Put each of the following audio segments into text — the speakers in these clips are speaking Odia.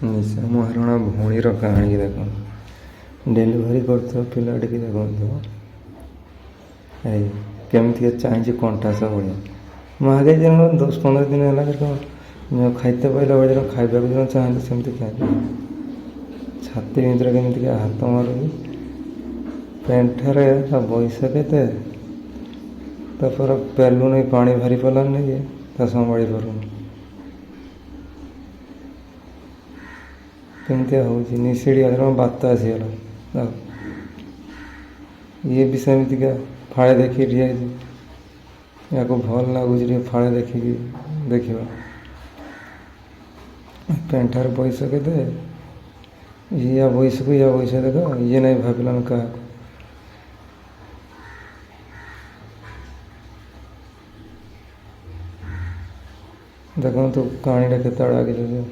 ନିଶା ମହାରଣା ଭଉଣୀର କାହାଣୀ ଦେଖନ୍ତୁ। ଡେଲିଭରି କରୁଥିବା ପିଲାଟିକି ଦେଖନ୍ତୁ, ଏଇ କେମିତି ଚାହିଁଛି କଣ୍ଟାସ ଭଳିଆ। ମାଗେ ଯେନ 10-15 ଦିନ ହେଲା ଖାଇତେ ପାଇଲା ଭଳିଆ ଖାଇବାକୁ ଯେନ ଚାହାନ୍ତି ସେମିତି ଖାଇବେ। ଛାତି ଭିତରେ କେମିତିକା ହାତ ମାରୁଛି। ପେଣ୍ଠାରେ ତା ବୟସ କେତେ, ତାପରେ ପେଲୁନି ପାଣି ବାହାରି ପାରିଲାନି ଯେ ତା ସମ୍ଭାଳି ପାରୁନି। କେମିତିଆ ହେଉଛି ନିଶିଡ଼ି ବାତ ଆସିଗଲା। ଇଏ ବି ସେମିତିକା ଫାଳେ ଦେଖିକି ଠିଆ ହେଇଛି। ୟାକୁ ଭଲ ଲାଗୁଛି ଟିକେ ଫାଳେ ଦେଖିକି ଦେଖିବା। ପେଣ୍ଠାର ବୟସ କେତେ, ୟା ବୟସକୁ ୟା ବୟସ ଦେଖ, ଇଏ ନାଇଁ ଭାବିଲାନି କାହାକୁ। ଦେଖନ୍ତୁ କାହାଣୀଟା କେତେବେଳେ ଆଗେ ଯାଉଛି।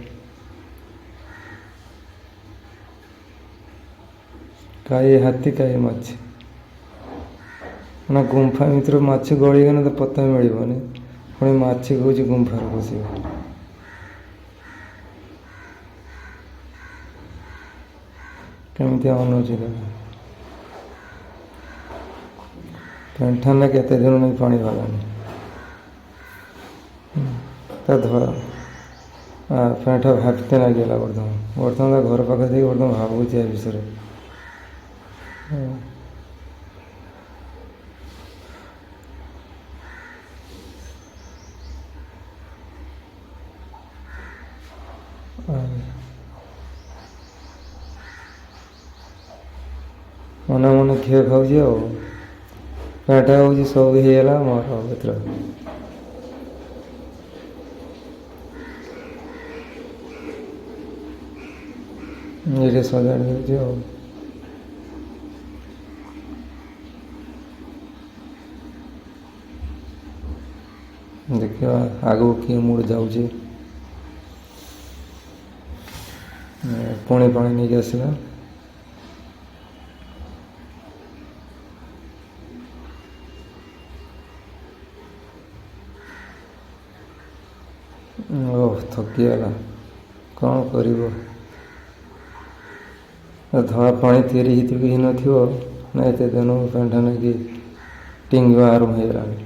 କାଇ ହାତୀ କାଇ ମାଛି ନା ଗୁମ୍ଫା ଭିତରେ ମାଛି ଗଳିଗଲେ ତ ପତ୍ତା ମିଳିବନି, ପୁଣି ମାଛି କହୁଛି ଗୁମ୍ଫାରେ ପଶିବ। କେମିତି ଅନଉଛି ଦେଖ। ପେଣ୍ଠାନେ କେତେ ଦିନ ନେଇ ପାଣି ବାହାରିଲାନି ତା ଧର ପେଣ୍ଠା ଭାବତେ ଲାଗିଗଲା। ବର୍ତ୍ତମାନ ବର୍ତ୍ତମାନ ତା ଘର ପାଖରେ ଦେଇକି ବର୍ତ୍ତମାନ ଭାବୁଛି ଏ ବିଷୟରେ। ମନେ ମନେ ଘିଅ ଖାଉଛି ଆଉ ପେଣ୍ଠା ହେଉଛି ସବୁ ହେଇଗଲା ମୋର ଏଥର। ଏଇଠି ସଜାଡ଼ି ଦେଉଛି ଆଉ। ଦେଖିବା ଆଗକୁ କିଏ ମୁଡ଼ ଯାଉଛି। ପୁଣି ପାଣି ନେଇକି ଆସିଲା। ଓହ ଥକିଗଲା, କ'ଣ କରିବ। ଧଳା ପାଣି ତିଆରି ହେଇଥିବ କି ହେଇନଥିବ ନା, ଏତେ ଦିନ ପେଣ୍ଠା ନେଇକି ଟିଙ୍ଗିବା ଆରମ୍ଭ ହେଇଗଲାଣି।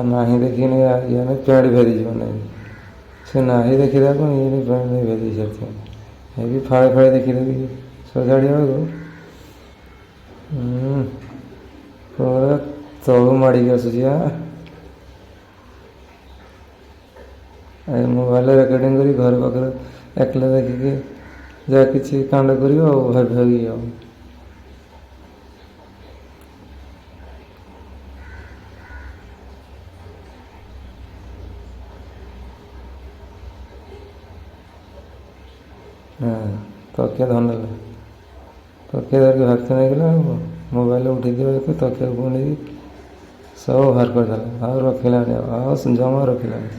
ନାହିଁ ଦେଖିନି ଇଏ ପ୍ୟାଣ୍ଟ ଭେଦିଯିବ ନାହିଁ, ସେ ନାହିଁ ଦେଖିଦେବାକୁ ଇଏ ପ୍ୟାଣ୍ଟ ଭେଦି ସାରିଥିବ। ଏ ବି ଫାଳେ ଫାଳେ ଦେଖିଦେବି ସଜାଡ଼ିବା ବେଳକୁ ପୁରା ତଳୁ ମାଡ଼ିକି ଆସୁଛି। ଏ ମୋବାଇଲରେ ରେକର୍ଡ଼ିଂ କରି ଘର ପାଖରେ ଏକଲା ଦେଖିକି ଯାହା କିଛି କାଣ୍ଡ କରିବ ଆଉ ଭାବି ଭାବି ଆଉ। ହଁ ତକିଆ ଧରିନେଲା, ତକିଆ ଧରିକି ଭାବତେ ନେଇଗଲା। ମୋବାଇଲ ଉଠେଇଦେବାକୁ ତକିଆକୁ ନେଇକି ସବୁ ବାହାର କରିଦେଲା, ଆଉ ରଖିଲାନି, ଆଉ ଜମା ରଖିଲାନି।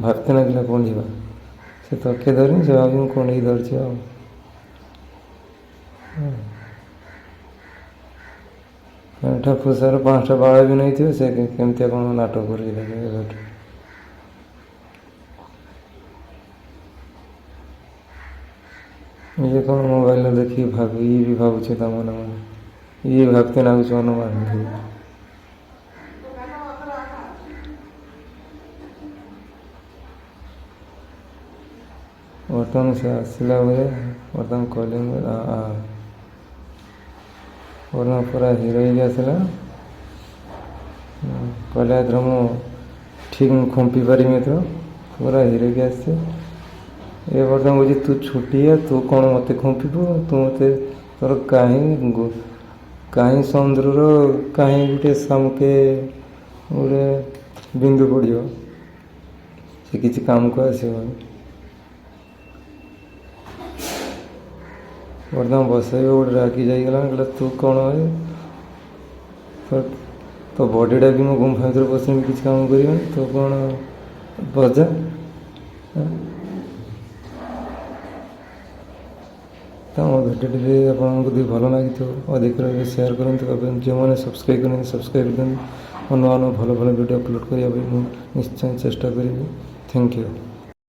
ଭାବତେ ଲାଗିଲା କ'ଣ ଯିବା, ସେ ତକିଆ ଧରିନି, ସେ ଭାବି ମୁଁ କଣ୍ଢେଇ ଧରିଛି ଆଉ। ପେଣ୍ଠା ଫୁସାର 5ଟା ବାଳ ବି ନେଇଥିବ, ସେ କେମିତିଆ କ'ଣ ନାଟକ କରିକି ଦେଖିବେ ଏବେଠୁ। ଇଏ କ'ଣ ମୋବାଇଲରେ ଦେଖିକି ଭାବି ଇଏ ବି ଭାବୁଛି ତା ମନେ ମନେ, ଇଏ ଭାବତେ ଲାଗୁଛି ଅନୁମାନ। ବର୍ତ୍ତମାନ ସେ ଆସିଲା ପରେ ବର୍ତ୍ତମାନ କଲିଂ ବର୍ତ୍ତମାନ ପୁରା ହିରୋ ହେଇକି ଆସିଲା। କହିଲା ଏଥର ମୁଁ ଠିକ୍ ମୁଁ ଖୁମ୍ପି ପାରିବି, ଏଥର ପୁରା ହିରୋ ହେଇକି ଆସିছে। ଏ ବର୍ତ୍ତମାନ କହୁଛି ତୁ ଛୋଟିଆ, ତୁ କ'ଣ ମୋତେ ଖୁମ୍ପିବୁ, ତୁ ମୋତେ ତୋର କାହିଁ କାହିଁ ସମୁଦ୍ରର କାହିଁ ଗୋଟେ ସାମୁକେ ଗୋଟେ ବିନ୍ଦୁ ପଡ଼ିବ, ସେ କିଛି କାମକୁ ଆସିବନି। ବର୍ତ୍ତମାନ ବସେଇବ ଗୋଟେ ରାଗି ଯାଇଗଲାଣି, କହିଲା ତୁ କ'ଣ ତୋ ବଡ଼ିଟା ବି ମୋ ଗୁମ୍ଫା ଭିତରେ ବସିବି କିଛି କାମ କରିବନି, ତୁ କ'ଣ ବଜା। ତ ମୋ ଭିଡ଼ିଓଟି ବି ଆପଣଙ୍କୁ ଯଦି ଭଲ ଲାଗିଥିବ, ଅଧିକରୁ ଅଧିକ ସେୟାର କରନ୍ତୁ ଏବଂ ଯେଉଁମାନେ ସବସ୍କ୍ରାଇବ୍ କରିନାହାନ୍ତି, ସବସ୍କ୍ରାଇବ୍ କରିଦିଅନ୍ତୁ। ମୁଁ ନୂଆ ନୂଆ ଭଲ ଭଲ ଭିଡ଼ିଓ ଅପଲୋଡ଼ କରିବା ପାଇଁ ମୁଁ ନିଶ୍ଚୟ ଚେଷ୍ଟା କରିବି। Thank you.